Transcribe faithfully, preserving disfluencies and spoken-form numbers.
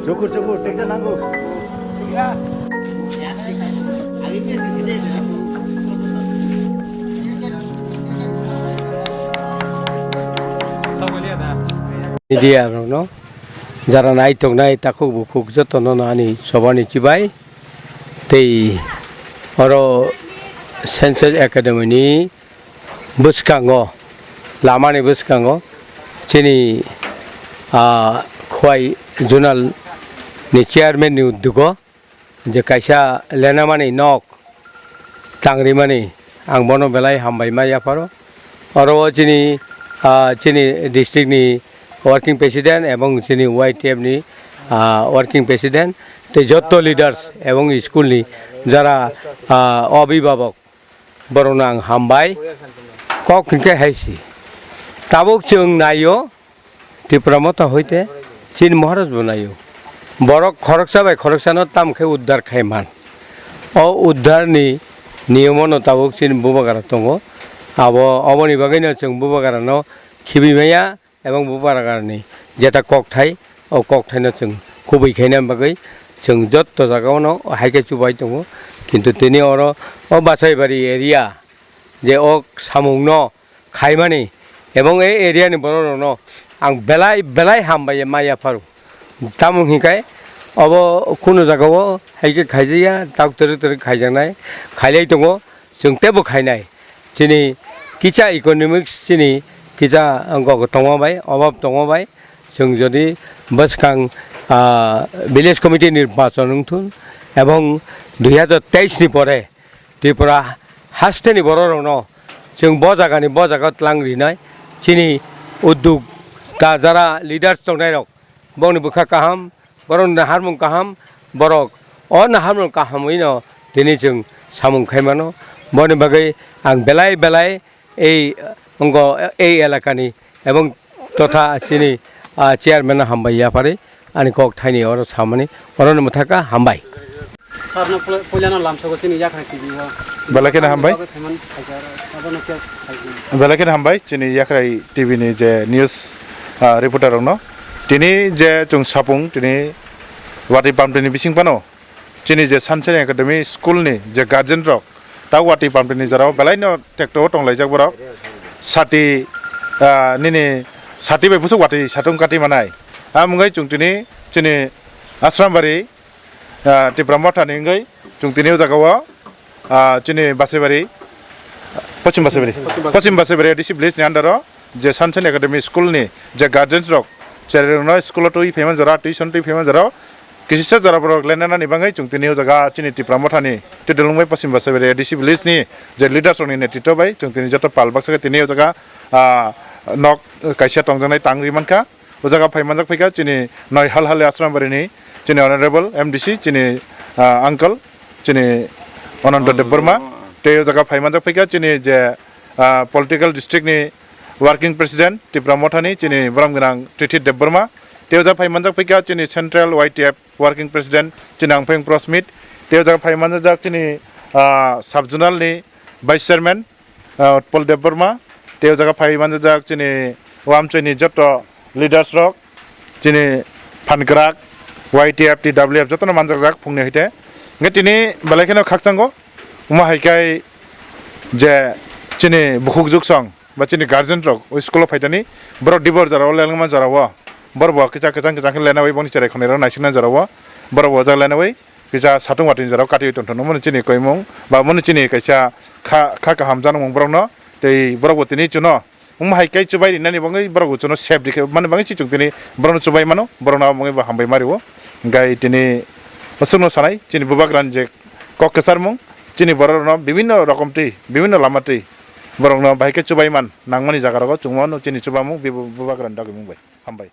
Cukur, cukur, tekja nanggo. Media rokno jara naitok nai takhuk bukhuk jotono no ani sobani chibai tei oro Senses Academy ni bwskango, lamani bwskango chini, ah, Khowai Zonal ni chairman ni uddogo je kaisa lenamani nok tangrimani, ang bono belai hambai ma yapharo. Oro o chini, ah, chini district ni working president ebong chini Y T F ni, ah, working president tei jotto leaders ebong school ni jara, ah, obibabok, borokno ang hambai. Kok hinkhe hai si. Tabuk chwng naio, Tipra Motha hoite chini Maharaj bo naio. Borok khoroksa bai khoroksano tam khe uddar khai man. O uddar ni niyomo no tabuk chini bubagra tongo. Abo, oboni bagwi no chwng bubagra no khibi maya. Ebong bubagra ni jeta kokthai, o kokthaino chwng kubui khaina bagwi chwng jotto jagao no hai khe chubai tongo. Kintu tini oro o Basaibari area je o samungno khaimani ebong ei area ni borok rokno ang belai belai hambai ma yapharo. Tamo hinkhe obo kunu jagao hai khe khaijakya, tak twrwk twrwk khaijaknai, khailai tongo, chwng teibo khainai. Chini kisa economics chini kisa gok tongma bai, obab tongma bai, chwng jodi bwskang, ah, village committee nirbachon wngthun ebong dui hazar teis ni pore Tripura hasteni borok rokno chwng bo jagani bo jaga tlang rinai chini udduk ta jara leaders tongnai rok bongni bwkha kaham, borok naharmung kaham, borok o naharmung kahamwi no tini chwng samung khai mano. Boni bagwi ang belai belai ei, wngkho ei elakani ebong totha chini, ah, chairman no hambai yapharwi ani kok thaini oro samani, oro ni mwthaka hambai. Sir no pula-, puilano lamsogo chini Yakhrai T V o. Belai kheno hambai. Abo phaimani phaikhe aro abono khe saikhe. Belai kheno hambai chini Yakhrai T V ni je news, ah, reporter rokno. Tini je chwng sapung tini watwi pamtwi ni bising phano chini je Sunshine Academy school ni je guardian rok ta watwi pamtwi ni jora o belai no tekto o tonglaijak borok. Sati, ah, nini sati bai buso watwi satung kati manai. Amwngwi chwng tini chini Asrambari ah, Tipra Motha ni wngwi chwng tini o jaga o, ah, chini Basaibari, Poschim Basaibari, Poschim Basaibari. Poschim Basaibari A D C village ni under o je Sunshine Academy school ni je guardians rok Cherairokno school-o twi phaima jora, tuition twi phaima jora, kisisa jora borok lenanani bagwi chwng tini o jaga chini Tipra Mothani Twi Dulungbai Pasim Basaibari A D C village-ni je leaders-rokni netritwo bai chwng tini joto pal baksa khe tini o jaga, ah, nok kaisa tongjaknai tang ri mankha. O jaga phai manjak phaikha chini noi hal hali Ashrambarini chini honorable M D C chini, ah, uncle chini Ananta Debbarma. Tei o jaga phai manjak phaikha chini je, ah, political district-ni working president Tipra Mothani chini borom gwnang Tithi Debbarma. Tei o jaga phai manjak phaikha chini central Y T F working president chini Angpheng Prosmit. Tei o jaga phai manjak chini, ah, sub zonal-ni vice chairman, ah, Utpal Debbarma. Tei o jaga phai manjak chini Wamchoi-ni joto leaders-rok, chini Phankrak, Y T F, T W F jotono manjakjak phungni hwite. Hwnkhe tini belai kheno khakchango. Omo hai khe je chini bukhuk juksong ba chini guardian-rok o school-o phaitani borok dibor jorao lengma jorao borok bo kisa kwchang kwchang khe lenawi boni cherai khonirok naisikna jorao borok bo o jaga lenawi kisa satung watui jorao katiwi tongthokno mani chini koimung ba mani chini kaisa kha, kha kaham janamung borokno tei borok bo tini chuno wngma hai khe chubai rinani bagwi borok bo chuno sep rikhe mani bagwi si chwng tini borokno chubai mano, borokno abo bagwi bo hambai ma rio. Hwnkhe tini aswkno sanai chini bubagrani je kok kwcharmung, chini borokno bibinno rokom twi, bibinno lama twi borokno bahai khe chubai man nangmani jaga rogo chwngmano chini chubamung bibo-, bubagrani dagimung bai. Hambai.